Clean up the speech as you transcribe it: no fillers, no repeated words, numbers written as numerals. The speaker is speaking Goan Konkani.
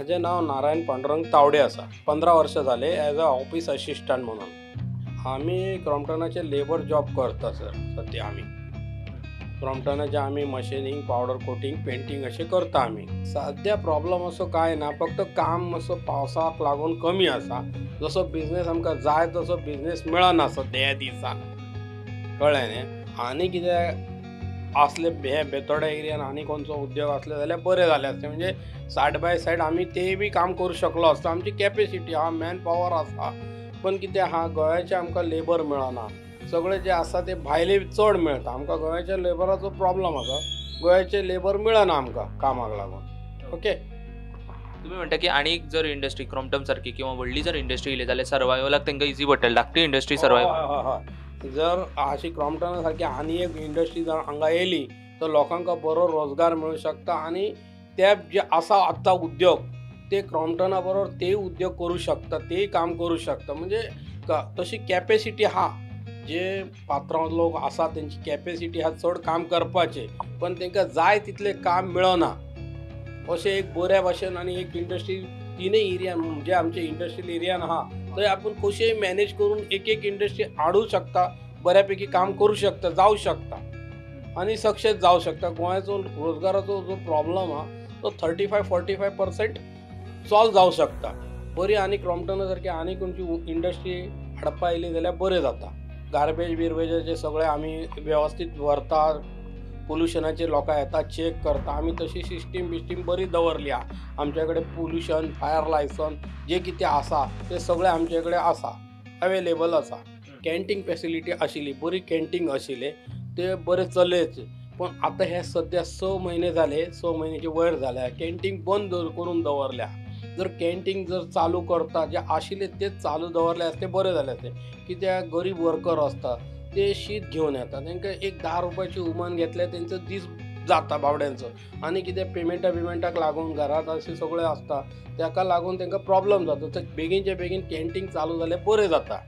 म्हाजें नांव नारायण पांडुरंग तावडे आसा. 15 वर्सां जाले एज अ ऑफिस असिस्टंट म्हणून. आमी क्रॉम्पटनाचे लेबर जॉब करता सर. सद्या आमी क्रॉम्पटनाचे आमी मशिनींग, पावडर कोटींग, पेंटींग अशें करता आमी. सद्या प्रॉब्लम असो कांय ना, फक्त काम असो पावसाक लागून कमी आसा. जसो बिजनेस आमकां जाय तसो बिजनेस मेळना सद्या ह्या दिसाक, कळ्ळें न्ही. आनी कितें असले हे बेतोडा एरियान आनी खंयचो उद्योग आसले जाल्यार बरें जालें आसतें. म्हणजे सायड बाय सायड आमी तेय बी काम करूं शकलो आसता. आमची कॅपेसिटी आहा, मॅन पावर आसा, पण कितें आहा गोंयाचें आमकां लेबर मेळना. सगळे जे आसा ते भायले चड मेळटा. आमकां गोंयाच्या लेबराचो प्रॉब्लम आसा, गोंयाचे लेबर मेळना आमकां कामाक लागून. ओके, तुम्ही म्हणता की आनी जर इंडस्ट्री क्रॉम्पटन सारकी किंवा व्हडली जर इंडस्ट्री येयली जाल्यार सर्वायवलाक तांकां इजी पडटलें, धाकटी इंडस्ट्री सर्वायवल. हय हय, जर अशी क्रॉम्पटना सारकी आनी एक इंडस्ट्री जर हांगा येयली तर लोकांक बरो रोजगार मेळूं शकता. आनी ते जे आसा आतां उद्योग ते क्रॉम्पटना बरोबर तेय उद्योग करूं शकता, तेय काम करूं शकता. म्हणजे तशी कॅपेसिटी आहा, जे पात्रांव लोक आसा तेंची कॅपेसिटी आहा चड काम करपाचें, पण तांकां जाय तितलें काम मेळना. अशें एक बऱ्या भाशेन आनी एक इंडस्ट्री तिनूय एरियान म्हणजे आमचे इंडस्ट्रियल एरियान आहा थंय आपूण कशेंय मॅनेज करून एक एक इंडस्ट्री हाडूं शकता, बऱ्यापैकी काम करूं शकता, जावं शकता आनी सक्सेस जावं शकता. गोंयाचो रोजगाराचो जो प्रॉब्लम आहा तो 35-45% सॉल्व जावं शकता. बरी आनी क्रॉम्पटना सारकी आनी खंयची इंडस्ट्री हाडपा येयली जाल्यार बरें जाता. गार्बेज बिर्बेजाचे सगळे आमी वेवस्थीत व्हरता, पोल्युशनाचे लोकां येता चॅक करता. आमी तशी सिस्टीम बिस्टीम बरी दवरली आहा. आमचे कडेन पोल्युशन, फायर लायसन जे कितें आसा ते सगळें आमचे कडेन आसा, अवेलेबल आसा. कॅन्टीन फेसिलिटी आशिल्ली, बरी कॅन्टीन आशिल्लें, ते बरें चलयच. पूण आतां हे सद्या 6 म्हयने जाले, 6 म्हयन्याचे वयर जाल्या, कॅन्टीन बंद करून दवरल्या. जर कॅन्टीन जर चालू करता जे आशिल्ले तेच चालू दवरले आसते बरें जालें आसतें. कित्याक गरीब वर्कर आसता ते शीत घेवन येता, तांकां एक 10 रुपयाची उमान घेतल्यार तेंचो दीस जाता बावड्यांचो. आनी कितें पेमेंटा बिमेंटाक लागून घरांत अशें सगळें आसता, ताका लागून तांकां प्रॉब्लम जाता. तर बेगीनच्या बेगीन कॅन्टीन चालू जाल्यार बरें जाता.